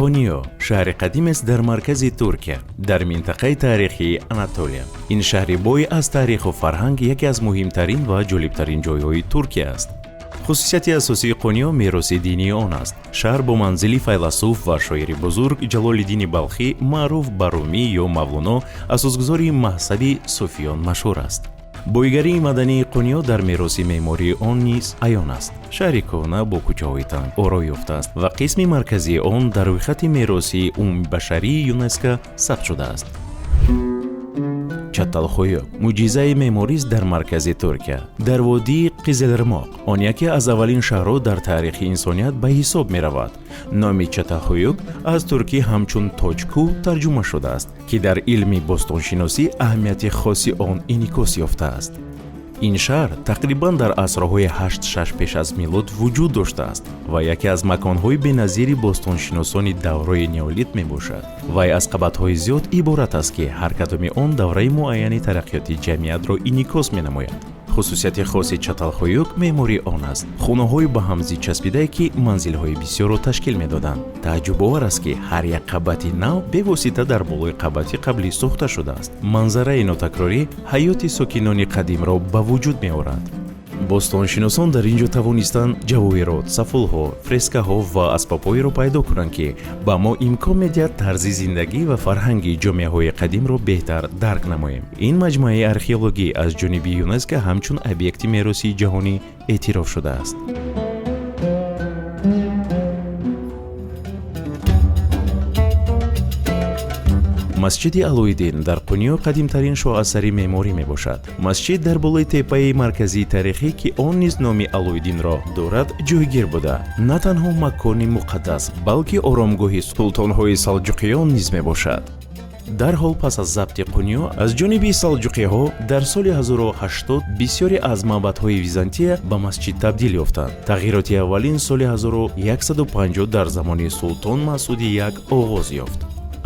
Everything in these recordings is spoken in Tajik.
Қуниё шаҳри қадимест дар маркази Туркия, дар минтақаи таърихии Анатолия. Ин шаҳри бой аз таъриху фарҳанг яке аз муҳимтарин ва ҷолибтарин ҷойҳои Туркия аст. Хусусияти асосии Қуниё мероси динии он аст. Шаҳр бо манзили файласуф ва шоири бузург Ҷалолиддини Балхӣ, маъруф ба Румӣ ё Мавлоно, асосгузори мазҳаби суфиён, машҳур аст. Бойгарии мадании Қуниё дар мероси меъмории он низ аён аст. Шаҳри кӯҳна бо кӯчаҳои танг оро ёфтааст ва қисми марказии он дар рӯйхати меросии умумибашарии ЮНЕСКО сабт шудааст. Чаталхоюк мӯъҷизаи меъморист дар маркази Туркия, дар водии Қизилирмоқ. Он яке аз аввалин шаҳрҳо дар таърихи инсоният ба ҳисоб меравад. Номи Чаталхоюк аз туркӣ ҳамчун Тоҷкӯҳ тарҷума шудааст, ки дар илми бостоншиносӣ аҳамияти хоси он инъикос ёфтааст. Ин шаҳр тақрибан дар асрҳои 8-6 пеш аз милод вуҷуд доштааст ва яке аз маконҳои беназири бостоншиносони давраи неолит мебошад. Вай аз қабатҳои зиёд иборат аст, ки ҳар кадоми он давраи муайяни тараққиёти ҷамъиятро инъикос менамояд. Хусусияти хоси Чаталхоюк меъмории он аст: хонаҳои ба ҳам зид часпидае, ки манзилҳои бисёрро ташкил медоданд. Тааҷҷубовар аст, ки ҳар як қабати нав бевосита дар болои қабати қаблӣ сохта шудааст. Манзараи нотакрорӣ ҳаёти сокинони қадимро ба вуҷуд меорад. Бостоншиносон дар ин ҷо тавонистанд ҷавоҳирот, сафолҳо, фрескаҳо ва асбобҳоеро пайдо кунанд, ки ба мо имкон медиҳад тарзи зиндагӣ ва фарҳанги ҷомеаҳои қадимро беҳтар дарк намоем. Ин маҷмӯаи археологӣ аз ҷониби ЮНЕСКО ҳамчун объекти меросии ҷаҳонӣ эътироф шудааст. Масҷиди Алоиддин дар Қуниё қадимтарин шоҳасари меъморӣ мебошад. Масҷид дар болои теппаи марказии таърихӣ, ки он низ номи Алоиддинро дорад, ҷойгир буда, на танҳо макони муқаддас, балки оромгоҳи султонҳои салҷуқиён низ мебошад. Дарҳол пас аз забти Қуниё аз ҷониби салҷуқиҳо дар соли 1080 бисёре аз маъбадҳои Византия ба масҷид табдил ёфтанд. Тағйироти аввалин соли 1150 дар замони султон Масъуди як оғоз ёфт.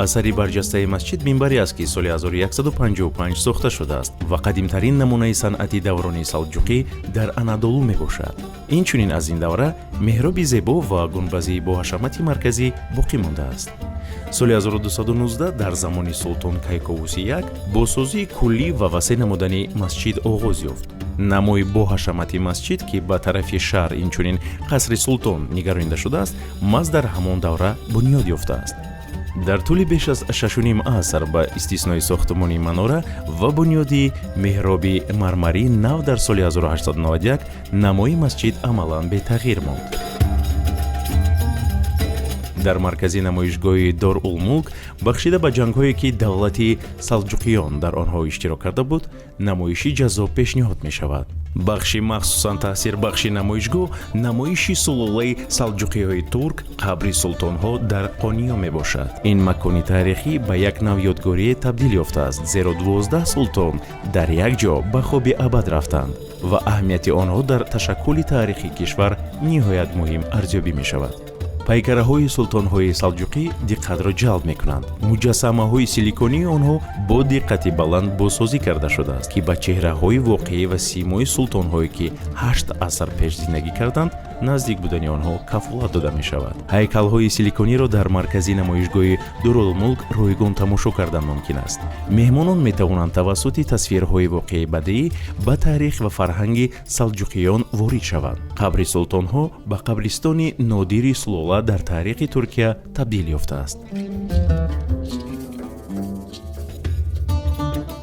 Асари барҷастаи масҷид минбаре аст, ки соли 1155 сохта шудааст ва қадимтарин намунаи санъати даврони салҷуқӣ дар Анадолу мебошад. Инчунин аз ин давра меҳроби зебо ва гунбази боҳашамати марказӣ боқӣ мондааст. Соли 1219 дар замони султон Кайковуси як бозсозии куллӣ ва васеъ намудани масҷид оғоз ёфт. Намои боҳашамати масҷид, ки ба тарафи шаҳр, инчунин қасри султон нигаронида шудааст, маҳз дар ҳамон давра бунёд ёфтааст. Дар тӯли беш аз 6,5 аср, ба истиснои сохтмони манора ва бунёди меҳроби мармарии нав дар соли 1891, намои масҷид амалан бетағйир монд. Дар маркази намоишгоҳи Дор-ул-Мулк, бахшида ба ҷангҳое, ки давлати салҷуқиён дар онҳо иштирок карда буд, намоиши ҷаззоб пешниҳод мешавад. Бахши махсусан таъсирбахши намоишгоҳ намоиши сулолаи салҷуқиҳои турк, қабри султонҳо дар Қониё мебошад. Ин макони таърихӣ ба як нав ёдгорие табдил ёфтааст, зеро 12 султон дар як ҷо ба хоби абад рафтанд ва аҳамияти онҳо дар ташаккули таърихи кишвар ниҳоят муҳим арзёбӣ мешавад. Пайкараҳои султонҳои салҷуқӣ диққатро ҷалб мекунанд. Муҷассамаҳои силиконии онҳо бо диққати баланд бозсозӣ карда шудааст, ки ба чеҳраҳои воқеӣ ва симои султонҳое, ки 8 аср пеш зиндагӣ карданд, наздик будани онҳо кафолат дода мешавад. Ҳайкалҳои силикониро дар маркази намоишгоҳи Дурулмулк ройгон тамошо кардан мумкин аст. Меҳмонон метавонанд тавассути тасвирҳои воқеии бадеӣ ба таърих ва фарҳанги салҷуқиён ворид шаванд. Қабри султонҳо ба қабристони нодири сулола дар таърихи Туркия табдил ёфтааст.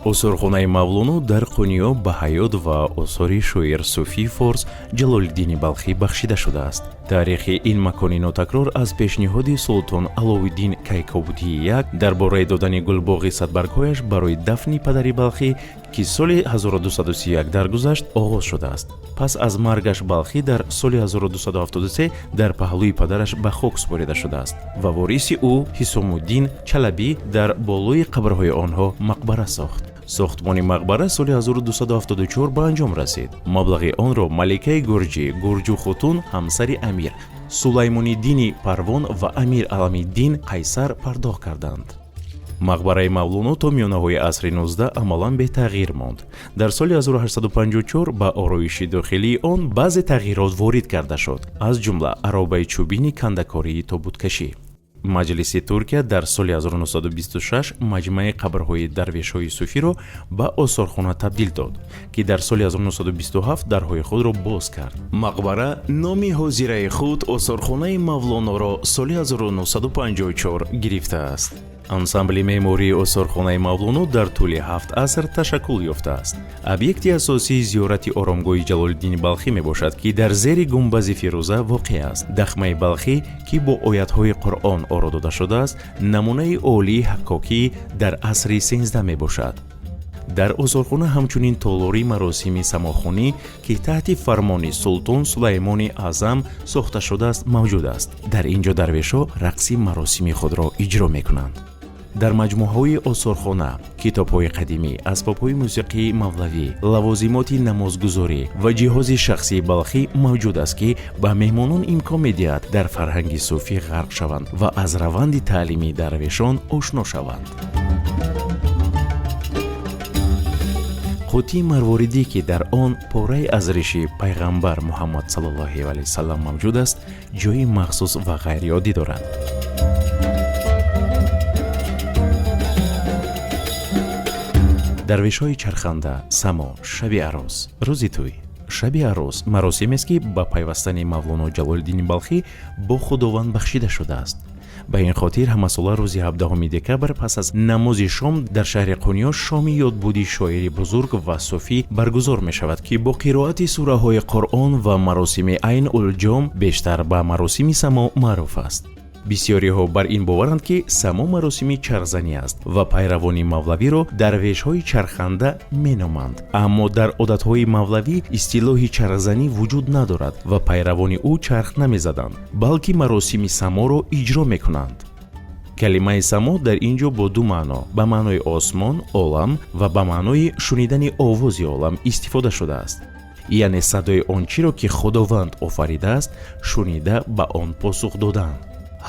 Осорхонаи Мавлоно дар Қуниё ба ҳаёт ва осори шоир суфии форс Ҷалолиддини Балхӣ бахшида шудааст. Таърихи ин макони нотакрор аз пешниҳоди султон Аловиддин Кайкобудии як дар бораи додани гулбоғи садбаргҳояш барои дафни падари Балхӣ, ки соли 1231 даргузашт, оғоз шудааст. Пас аз маргаш Балхӣ дар соли 1273 дар паҳлӯи падараш ба хок супорида шудааст ва вориси ӯ Ҳисомуддин Чалабӣ дар болои қабрҳои онҳо мақбара сохт. Сохтмони мақбара соли 1274 ба анҷом расид. Маблағи онро маликаи гурҷӣ Гурҷу Хутун, ҳамсари амир Сулаймониддини Парвон, ва амир Аламиддин Қайсар пардохт карданд. Мақбараи Мавлоно то миёнаҳои асри 19 амалан бетағйир монд. Дар соли 1854 ба ороиши дохилии он баъзе тағйирот ворид карда шуд, аз ҷумла аробаи чӯбини кандакории тобуткашӣ. Маҷлиси Туркия дар соли 1926 маҷмӯаи қабрҳои дарвешҳои суфиро ба осорхона табдил дод, ки дар соли 1927 дарҳои худро боз кард. Мақбара номи ҳозираи худ осорхонаи Мавлоноро соли 1954 гирифтааст. Ансамбли меъмории осорхонаи Мавлоно дар тӯли 7 аср ташаккул ёфтааст. Объекти асосии зиёрати оромгоҳи Ҷалолиддини Балхӣ мебошад, ки дар зери гунбази фирӯза воқеъ аст. Дахмаи Балхӣ, ки бо оятҳои Қуръон оро дода шудааст, намунаи олии ҳаккокӣ дар асри 13 мебошад. Дар осорхона ҳамчунин толори маросими самохонӣ, ки таҳти фармони султон Сулаймони Аъзам сохта шудааст, мавҷуд аст. Дар ин ҷо дарвешҳо рақси маросими худро иҷро мекунанд. Дар маҷмӯаҳои осорхона китобҳои қадимӣ, асбобҳои мусиқии мавлавӣ, лавозимоти намозгузорӣ ва ҷиҳози шахсии Балхӣ мавҷуд аст, ки ба меҳмонон имкон медиҳад дар фарҳанги суфӣ ғарқ шаванд ва аз раванди таълимии дарвешон ошно шаванд. Қуттии марворидӣ, ки дар он порае аз риши пайғамбар Муҳаммад саллаллоҳу алайҳи васаллам мавҷуд аст, ҷойи махсус ва ғайриоддӣ дорад. Дарвешҳои чарханда, само, шаби арӯс, рӯзи тӯй. Шаби арӯс маросимест, ки ба пайвастани Мавлоно Ҷалолиддини Балхӣ бо Худованд бахшида шудааст. Ба ин хотир ҳамасола рӯзи 17 декабр пас аз намози шом дар шаҳри Қуниё шоми ёдбуди шоири бузург ва суфӣ баргузор мешавад, ки бо қироати сураҳои Қуръон ва маросими Айн улҷом бештар ба маросими само маъруф аст. Бисёриҳо бар ин боваранд, ки само маросими чархзанӣ аст ва пайравони мавлавиро дарвешҳои чарханда меноманд. Аммо дар одатҳои мавлавӣ истилоҳи чархзанӣ вуҷуд надорад ва пайравони ӯ чарх намезаданд, балки маросими саморо иҷро мекунанд. Калимаи само дар ин ҷо бо ду маъно: ба маънои осмон, олам ва ба маънои шунидани овози олам истифода шудааст. Яъне садои он чиро, ки Худованд офаридааст, шунида ба он посух додан.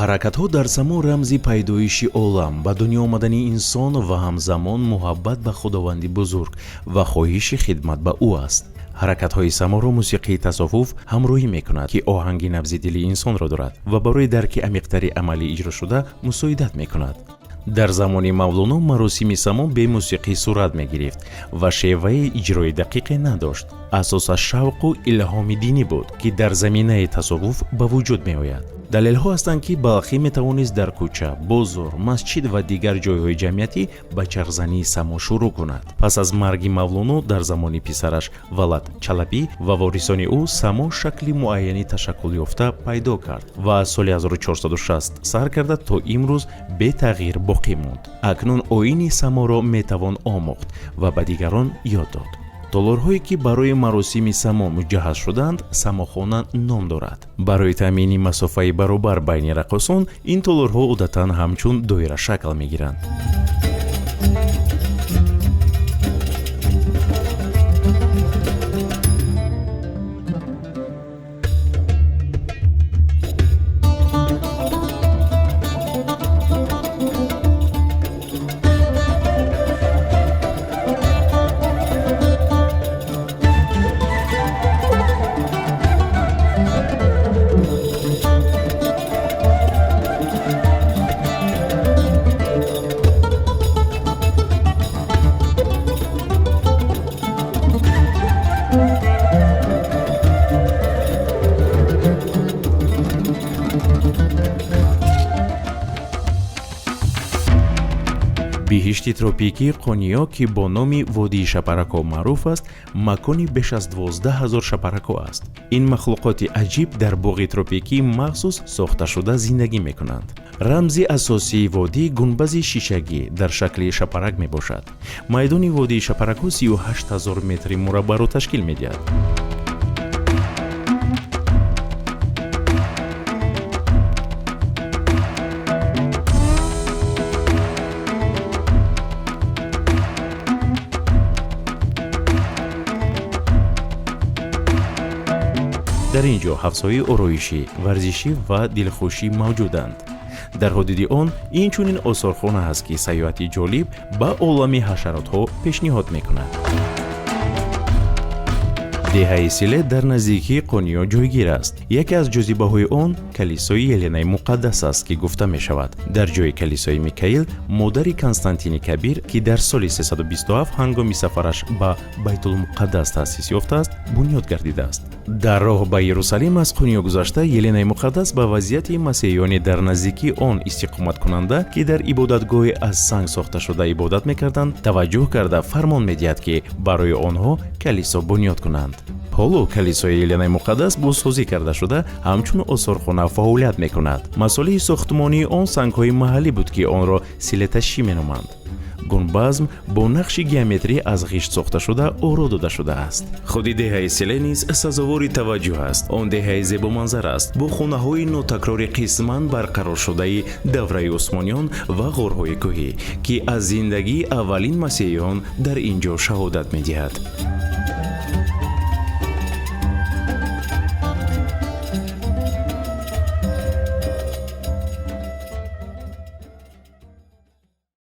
Ҳаракатҳо дар само рамзи пайдоиши олам, ба дунё омадани инсон ва ҳамзамон муҳаббат ба Худованди бузург ва хоҳиши хидмат ба ӯ аст. Ҳаракатҳои саморо мусиқии тасаввуф ҳамроҳӣ мекунад, ки оҳанги набзи дили инсонро дорад ва барои дарки амиқтари амалӣ иҷрошуда мусоидат мекунад. Дар замони Мавлоно маросими само бемусиқӣ сурат мегирифт ва шеваи иҷрои дақиқе надошт. Асосаш шавқу илҳоми динӣ буд, ки дар заминаи тасаввуф ба вуҷуд меояд. Далелҳо ҳастанд, ки Балхӣ метавонист дар кӯча, бозор, масҷид ва дигар ҷойҳои ҷамъиятӣ ба чархзании само шурӯъ кунад. Пас аз марги Мавлоно дар замони писараш Валад Чалабӣ ва ворисони ӯ само шакли муайяни ташаккулёфта пайдо кард ва аз соли 1460 сар карда то имрӯз бетағйир боқӣ монд. Акнун оини саморо метавон омӯхт ва ба дигарон ёд дод. Толорҳое, ки барои маросими само муҷаҳҳаз шудаанд, самохона ном дорад. Барои таъмини масофаи баробар байни раққосон ин толорҳо одатан ҳамчун доира шакл мегиранд. Биҳишти тропикии Қониё, ки бо номи водии шапарако маъруф аст, макони беш аз 12 000 шапарако аст. Ин махлуқоти аҷиб дар боғи тропикии махсус сохташуда зиндагӣ мекунанд. Рамзи асосии водӣ гунбази шишагӣ дар шакли шапарак мебошад. Майдони водии шапарако 38 000 метри мураббаъро ташкил медиҳад. Дар ин ҷо ҳавзҳои ороишӣ, варзишӣ ва дилхушӣ мавҷуданд. Дар ҳудуди он инчунин осорхона ҳаст, ки сайёҳати ҷолиб ба олами ҳашаротҳо пешниҳод мекунад. Деҳаи Силе дар наздикии Қуниё ҷойгир аст. Яке аз ҷозибаҳои он калисои Еленаи Муқаддас аст, ки гуфта мешавад, дар ҷои калисои Микаил, модари Константини Кабир, ки дар соли 327 ҳангоми сафараш ба Байтулмуқаддас таъсис ёфтааст, бунёд гардидааст. Дар роҳ ба Иерусалим аз Қуниё гузашта, Еленаи Муқаддас ба вазъияти масеҳиёни дар наздикии он истиқоматкунанда, ки дар ибодатгоҳи аз санг сохташуда ибодат мекарданд, таваҷҷӯҳ карда, фармон медиҳад, ки барои онҳо калисо бунёд кунанд. Ҳоло калисои Еленаи Муқаддас бозсозӣ карда шуда, ҳамчун осорхона фаъолият мекунад. Масолеҳи сохтмонии он сангҳои маҳаллӣ буд, ки онро силеташӣ меноманд. Гунбазм бо нақши геометрӣ аз ғишт сохташуда оро дода шудааст. Худи деҳаи Селе низ сазовори таваҷҷӯҳ аст. Он деҳаи зебоманзар аст, бо хонаҳои нотакрори қисман барқароршудаи давраи усмониён ва ғорҳои кӯҳӣ, ки аз зиндагии аввалин масеҳиён дар ин ҷо шаҳодат медиҳад.